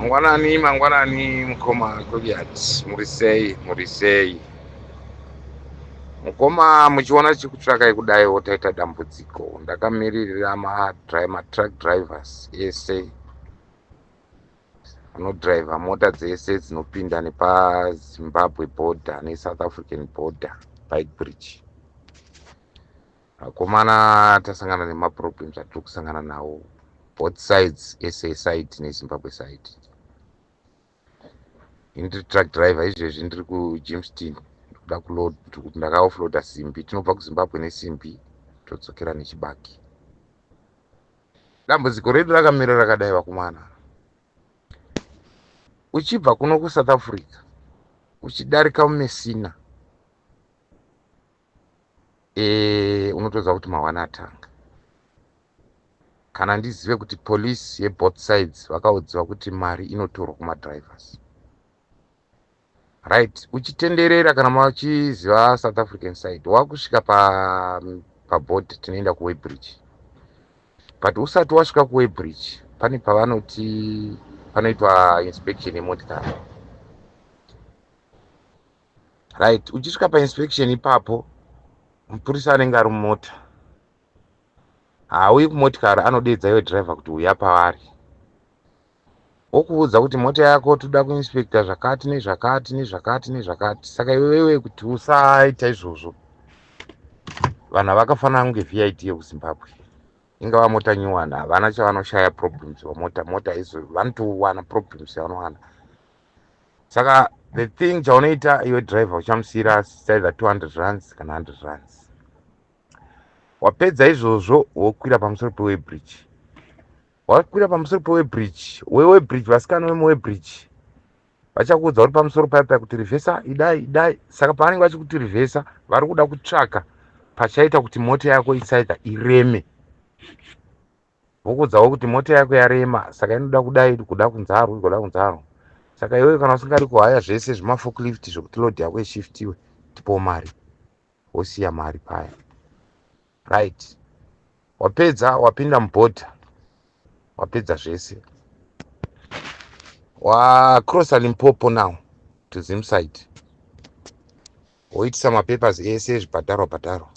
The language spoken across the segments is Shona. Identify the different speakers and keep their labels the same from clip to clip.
Speaker 1: Mangwanani, mangwanani mukoma Goliat, muri sei, muri sei mukoma? Muchiona chikutsvakai kudaiwo taita dambudziko. Ndakamiririra matruck drivers ese anodriver mota dzese dzinopinda nepaZimbabwe border neSouth African border, Beitbridge. Vakomana, tasangana nemaproblems atiri kusangana nawo both sides, SA side neZimbabwe side. Ini ndiri truck driver, izvezvi ndiri kuGermiston, ndikuda kuload, ndakaoffloada simbi. Tinobva kuZimbabwe nesimbi, todzokera nechibage. Dambudziko redu rakamira rakadai, vakomana. Uchibva kuno kuSouth Africa, uchidarika muMessina, unotoziva kuti mawana atanga. Kana ndizive kuti police yeboth sides vakaudziwa kuti mari inotorwa kumadrivers, right? Uchitenderera, kana machiziva South African side, wakusvika paboard pa tinoenda kuWeighbridge. But usati wasvika kuWeighbridge, pane pavanoti panoitwa inspection yemotikari, right? Uchisvika painspection ipapo, mupurisa anenge ari mumota haauyi kumotikari, anodeedza iwe driver kuti uya pavari, wokuudza kuti mota yako toda kuinspecta zvakati nezvakati nezvakati nezvakati. Saka iwewe kuti usaita izvozvo, vanhu havakafanira kunge VID yekuZimbabwe ingava mota nyuwana, havana chavanoshaya problems vamota mota izo vanotowana problems yavanowana. Saka the thing chaunoita iwe driver, uchamusiyira either 200 rands kana 100 rands. Wapedza izvozvo, wokwira pamusoro peweighbridge. Wakwira pamusoro peweighbridge, weweighbridge, vasikana vemuweighbridge vachakuudza uri pamusoro paya kuti reverse, idai, idai. Saka pavanenge vachikuti reverse, vari kuda kutsvaka pachaita kuti mota yako isaita ireme. Vokuudzawo kuti mota yako yarema, saka inoda kudai, kuda kunzaro, kuda kunzaro. Saka iwewe kana usingadi kuhaya zvese zvimaforklift zvekuti load yako ishiftiwe, tipowo mari. Wosiya mari paya, right? Wapedza, wapinda mubhodha, wapedza zvese, wacrossa Limpopo now to Zimside, woitisa mapapers ese zvibhadharwa bhadharwa,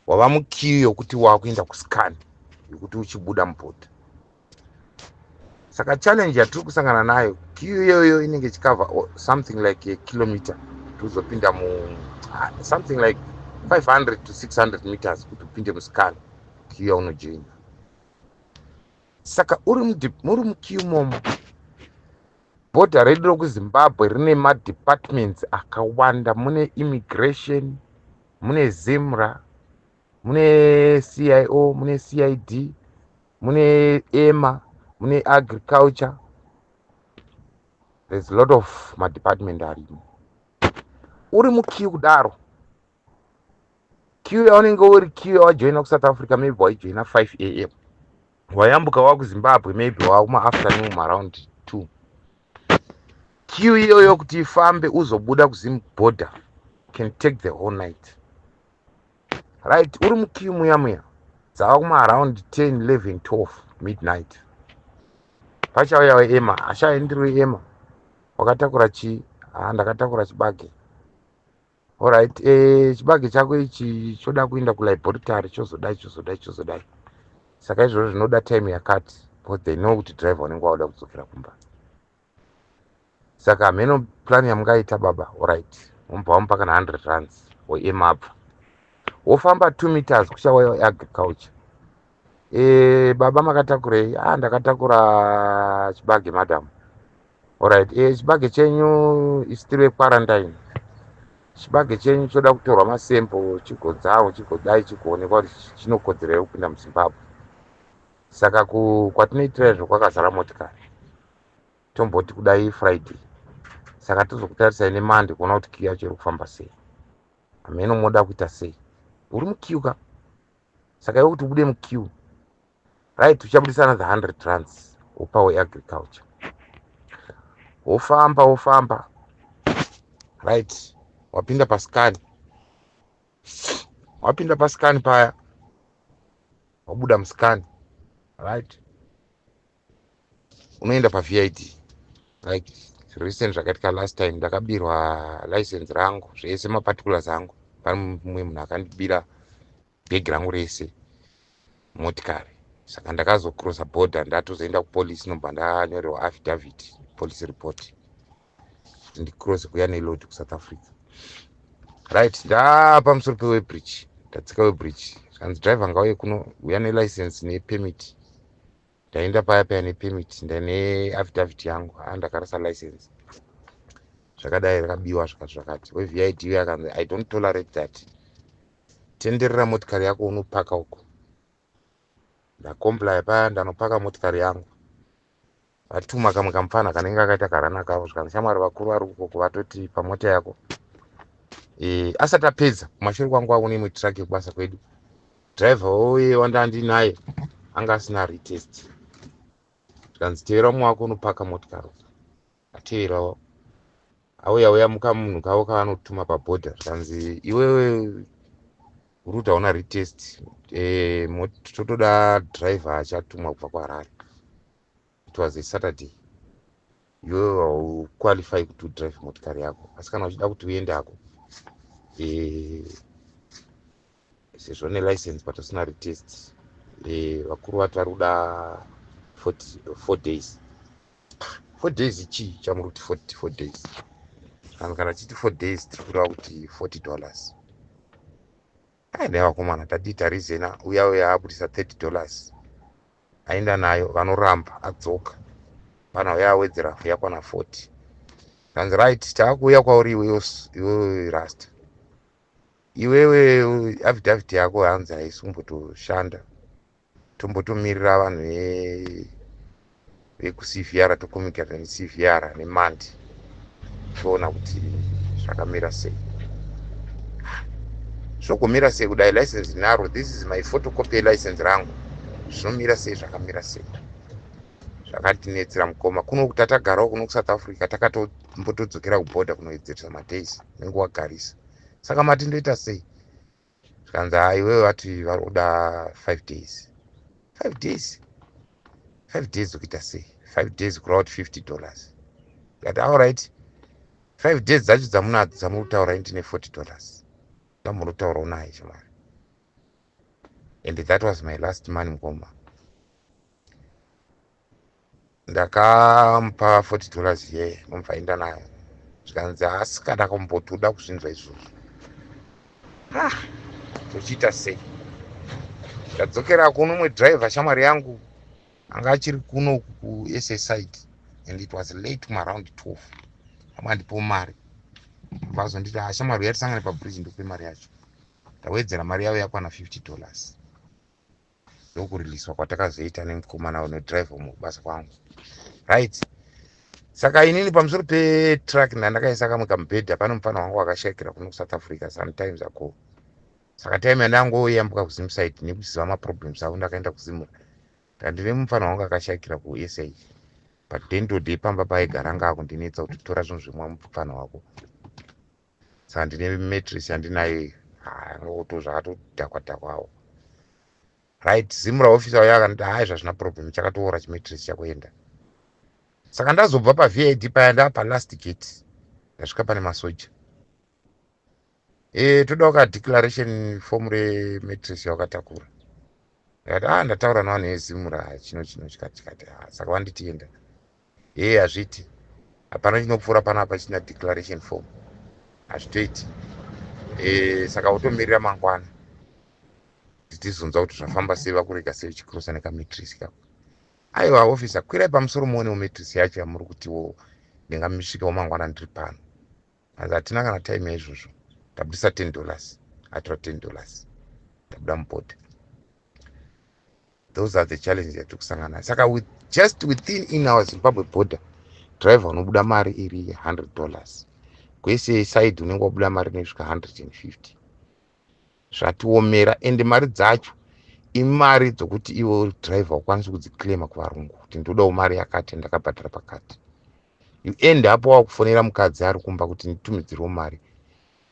Speaker 1: wava muqueue yokuti wakuenda kuscan yekuti uchibuda mubhodha. Saka challenge yatiri kusangana nayo, queue iyoyo inenge ichicover something like a kilometer kuti uzopinda mu something like 500 to 600 meters kuti upinde muscan queue yaunojoina. Saka uri muri muqueue momo, bhodha redu rokuZimbabwe rine madepartments akawanda. Mune immigration, mune ZIMRA, mune CIO, mune CID, mune EMA, mune agriculture. There's a lot of madepartment arimo. Uri muqueue kudaro, queue yaunenge uri, queue yawajoina kuSouth Africa, maybe waijoina 5 a.m., wayambuka wakuZimbabwe maybe wakumaafternoon around 2. Queue iyoyo kuti ifambe uzobuda kuZim border can take the whole night, right? Uri muqueue muya muya, dzava kumaaround 10, 11, 12 midnight, pachauyawo EMA. Ashaendiriwe EMA, wakatakura chii? Ha, ndakatakura chibage. Alright, chibage chako ichi choda kuenda kulaboratory, chozodai, chozodai, chozodai. Saka izvozvo zvinoda time yakati, because they know kuti driver unenge wauda kudzokera kumba. Saka hameno plan yamungaita, baba. Alright, mubva wamupa kana 100 rands, weEMA abva, wofamba 2 meters, kuchauya agriculture. Baba, makatakurei? Ah, ndakatakura chibage, madam. Alright, chibage chenyu isitiri quarantine, chibage chenyu choda kutorwa masample, chigodzawo, chigodai, chigoonekwa kuti chinokodzera here kupinda muZimbabwe. Saka kwatinoitira izvo kwakazara motikari. Tomboti kudai Friday, saka tozokutarisai neMonday kuona kuti queue yacho iri kufamba sei. Hameno moda kuita sei. Uri muqueue ka, saka iwe kuti ubude muqueue, right, uchabudisa another 100 rands, wopa weagriculture, wofamba, wofamba, right? Wapinda pascan, wapinda pascan paya, wabuda muscan, right? Unoenda paVID, like recent zvakaitika last time, ndakabirwa license rangu zvese, maparticulars angu. Pane mumwe munhu akandibira bhegi rangu rese, motikari. Saka ndakazocrossa border, ndatozoenda kupolisi, nobva ndanyorerwa affidavit, police report, kuti ndicrosse kuya neload kuSouth Africa. Right, ndapamusoro pewebridge, ndatsika webridge, zvikanzi, "Driver ngauye kuno, uya nelicense nepermit." Ndaenda paya paya nepermit, ndane affidavit yangu. A, ndakarasa license, zvakadai, rakabiwa, zvakati zvakati. WeVID uyo akanzi, "I don't tolerate that. Tenderera motikari yako unopaka uko." Ndacomply paya, ndanopaka motikari yangu. Vatuma kamwe kamufana kanenge akaita karana kavo, zvikanzi, "Shamwari, vakuru vari ukoko vatoti pamota yako." Asati apedza, kumashure kwangu akune imwe truck yekubasa kwedu. Driver uye wandandinaye anga asina retest. Zvikanzi, "Tevera mumwe wako unopaka motikari." Ateerawo, auya uya mukamunhu kavo kavanotuma pabhodha. Zvikanzi, "Iwewe uri kuti hauna retest, totoda driver achatumwa kubva kuHarare. It was a Saturday. Iwewe hauqualify kuti udrive motikari yako, asi kana uchida kuti uendako, sezvo nelicense but usina retest, vakuru vati vari kuda 4 days." 4 days chii chamuri kuti 4 days? Zvikanzi, "Kana chiti 4 days, tiri kureva kuti $40." Ai, nai vakomana, tadii tarizena. Uya uya abudisa $30, aenda nayo, vanoramba. Adzoka pana uya awedzera, yakwana 40. Kanzi, "Right, taakuuya kwauri iwewe rasta. Iwewe affidavit yako hanzi haisi kumbotoshanda. Tombotomirira vanhu vekuCVR, tocommunicata neCVR nemandi, toona kuti zvakamira sei." Zvogomira sei kudai? License naro, this is my photocopy yelicense rangu. Zvinomira sei? Zvakamira sei? Zvakatinetsera mukoma. Kuno kuti tatagarawo kuno kuSouth Africa, takatombotodzokera kubhodha kunoedzeresa madays nenge wagarisa. Saka mati ndoita sei? Zvikanzi, "Ha, iwewe vati vari kuda 5 days." 5 days, 5 days ukuita sei? 5 days kureva kuti $50. Ndikati, "Allright, 5 days dzacho dzamunadzo dzamuri kutaura, ndine $40." Ndambonotaurawo naye shamwari, and that was my last money, mukoma. Ndakamupa $40 ye, nomubva enda nayo. Zvikanzi, "Asi kana kumbotoda kuzvinzwa izvozvo, ah, tochiita sei?" Ndadzokera kuno umwe driver, shamwari yangu, anga achiri kuno kuSA side, and it was late, kumaaround 12. Amwe andipo mari, vazonditi, "Ashamwari, uya tisangane pabridge, ndokupe mari yacho." Ndawedzera mari yavo, yakwana $50. Ndokuriliswa kwatakazoita nemukomana unodriver mubasa kwangu. Right, saka inini pamusoro petruck ndandakaisa kamwe kamubhedha. Pane mufana wangu wakashayikira kuno kuSouth Africa sometimes ago. Saka time yandangoyambuka kuZimside, nekuziva maproblems avo, ndakaenda kuZimura. Ndandine mufana wangu akashayikira kuSA, but dendode pamba paaigara anga akundinetsa kuti, "Tora zvinhu zvemwa mufana wako." Saka ndine mattress yandinayo, angoto zvakatodhakwa dhakwawo. Right, Zimura officer uyo akanditi, "Hai, zvazvina problem, chakatoora chimattress chakuenda." Saka ndazobva paVID paya, ndapalast gate, ndasvika pane masoja. "Toda ka declaration form remattress yawakatakura." Ndakati, "A, ndataura navanhu veZimura, chino chino chikati chikati." Saka vanditienda e, hazviti, hapana chinopfuura panapa china declaration form, hazvitoiti. Saka utomirira mangwana tizonzwa kuti zvafamba sei, vakurega sei uchicrossa nekamattress kako. "Aiwa officer, kwirai pamusoro muonewo mattress yacho yamuri kutiwo, ndingamisvikawo mangwana, ndiri pano." Hanzi, "Hatina kana time yaizvozvo." Tabudisa $10, atora $10, tabuda mubhodha. Those are the challenges yatiri kusangana. Saka just within in our Zimbabwe border, driver unobuda mari iri $100, kwese side unenge wabuda mari inosvika 150. Zvatiomera, ende mari dzacho imari dzokuti iwe driver ukwanisi kudziclaima kuvarungu kuti ndodawo mari yakati, ndakabhadhara pakati. You end up wakufonera mukadzi ari kumba kuti nditumidzirewo mari,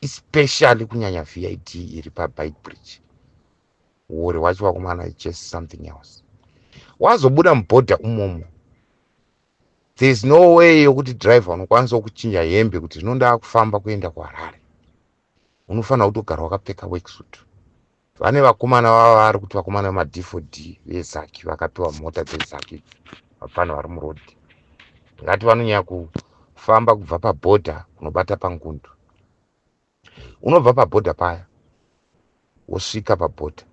Speaker 1: especially kunyanya VID iri paBeitbridge. Uri wacho wakumana, just something else. Wazobuda mubhodha umomo. There is no way yokuti driver unokwanisawo kuchinja hembe kuti zvino ndaakufamba kuenda kuHarare. Unofanira kutogara wakapfeka worksuit. Vane vakomana vava vari kuti vakomana vema-D4D veZaki vakapiwa mota dzeZaki, vapfana vari murodhi, ngati vanonyanya kufamba kubva pabhodha kunobata pangundu. Unobva pabhodha paya, wosvika pabhodha,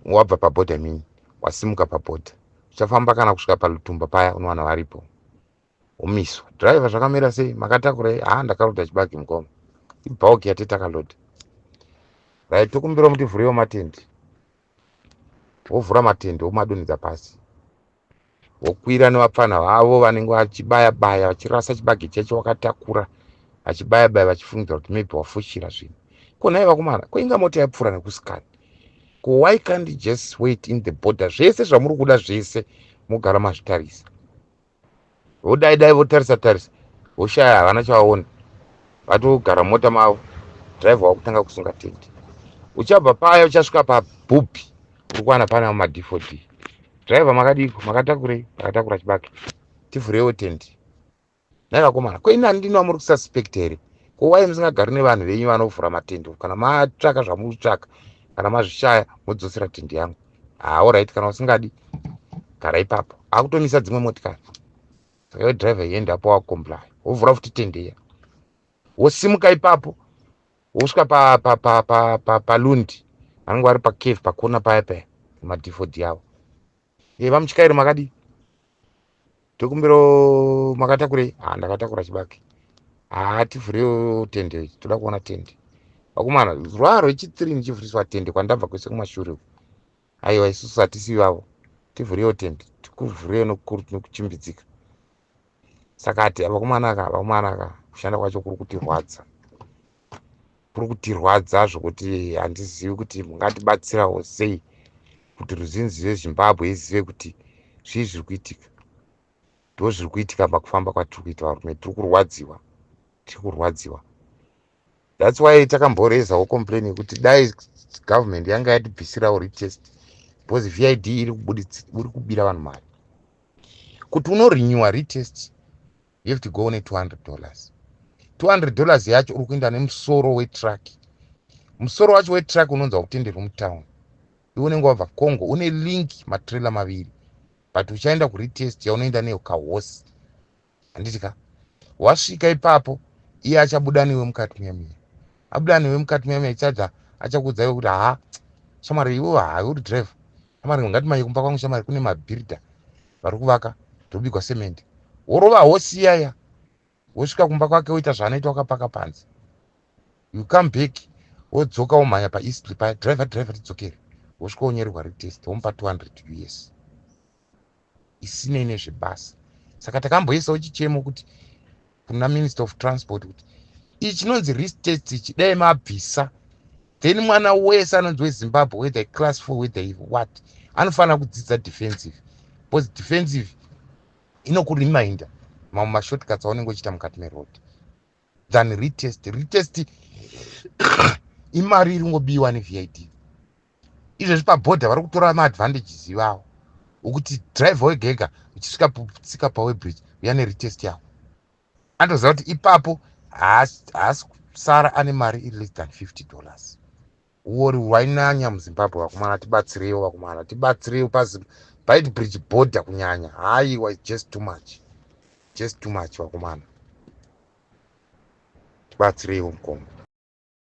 Speaker 1: wabva pabhodha mini, wasimuka pabhodha, uchafamba kana kusvika paLutumba paya, unowana varipo, womiswa. "Driver, zvakamira sei? Makatakurei?" "Ha, ndakarodha chibage, mukoma, ibhauki yati takalodha." "Right, tokumbira mutivhurewo matendi." Wovhura matendi, womadonhedza pasi, wokwira nevapfanha vavo vanenge vachibaya baya, vachirasa chibage chacho wakatakura, vachibaya baya, vachifungidzira kuti maybe wafushira zvinhu. Ko nhai vakomana, ko inga mota yapfuura nekusikani, ko why can't you just wait in the border? Zvese zvamuri kuda zvese mugara mazvitarisa. Vodai dai votarisa tarisa, voshaya, havana chavaona, vatogara mota mavo. Driver wakutanga kusunga tendi. Uchabva paya, uchasvika pabhubhi, uri kuwana pana maD4D. "Driver, makadiko? Makatakurei?" "Ndakatakura chibage." "Tivhurewo tendi." Nhai vakomana, ko ini handini wamuri kususpect here? Ko wai musingagari nevanhu venyu vanovhura matendi? Kana matsvaka zvamuri kutsvaka, kana mazvishaya, modzosera tendi yangu. Ha, alright, kana usingadi, gara ipapo. Akutomisa dzimwe motikari. Saka iwe driver, iende apo, wacomply, wovhura futi tende iya, wosimuka ipapo, wosvika palundi, vanenge vari pacave pakona paya paya, maD4D avo. "E, vamuchikairi, makadii? Tokumbiro, makatakurei?" "Ha, ndakatakura chibage." "Ha, tivhurewo tende, toda kuona tende." Vakomana, rwa rwechithree ndichivhuriswa tende kwandabva kwese kumashure. "Aiwa, isusu hatisi vavo, tivhurewo tende." "Tikuvhurewo nekuchimbidzika." Saka ati vakomana ka, vakomana ka, kushanda kwacho kuri kutirwadza, kuri kutirwadza zvokuti handizivi kuti mungatibatsirawo sei kuti ruzhinji rweZimbabwe izive kuti zvii zviri kuitika. Ndo zviri kuitika pakufamba kwatiri kuita, varume. Tiri kurwadziwa, tiri kurwadziwa. That's why takamborezawo complain yekuti dai government yanga yatibvisirawo retest, because VID iri kubira vanhu mari. Kuti unorenewa retest, you have to go ne$200. $200 yacho uri kuenda nemusoro wetruck. Musoro wacho wetruck unonzi wakutenderwa mutown. Iwe unenge wabva Congo, une link matrailer maviri, but uchaenda kuretest yaunoenda neyo kahosi, handiti ka? Wasvika ipapo, iye achabuda newe mukati muyamiya, abuda newe mukati muyamiya, ichadza achakuudza iwe kuti, "Ha, shamwari, iwe, ha, uri driver, shamwari, ngatimanye kumba kwangu, shamwari, kune mabhiridha vari kuvaka, ndobigwa semendi." Worova hosi iyaya, wosvika kumba kwake, woita zvaanoita, wakapaka panze. You come back, wodzoka, womhanya paEastlea paya. "Driver, driver, tidzokere." Wosvika, wonyorerwa retest, womupa 200 US, isinei nezvebasa. Saka takamboisawo chichemo kuti kuna Minister of Transport kuti ichi chinonzi retest ichi dai mabvisa. Then mwana wese anonzi weZimbabwe, whether class 4, whether what, anofanira kudzidza defensive, because defensive inokuriminda mamwe mashortcuts aunenge uchiita mukati meroad than retest. Retest imari iri ngobiwa neVID. Izvezvi pabhodha vari kutora maadvantages ivavo ukuti driver wegega uchisvika tsika pawebridge, uya neretest yavo. Anotoziva kuti ipapo haasi kusara ane mari iri less than $50. Uori hwainanya muZimbabwe. Vakomana, tibatsireiwo, vakomana, tibatsireiwo paBeitbridge border kunyanya. Haiwa, just too much, just too much. Vakomana, tibatsireiwo, mukoma.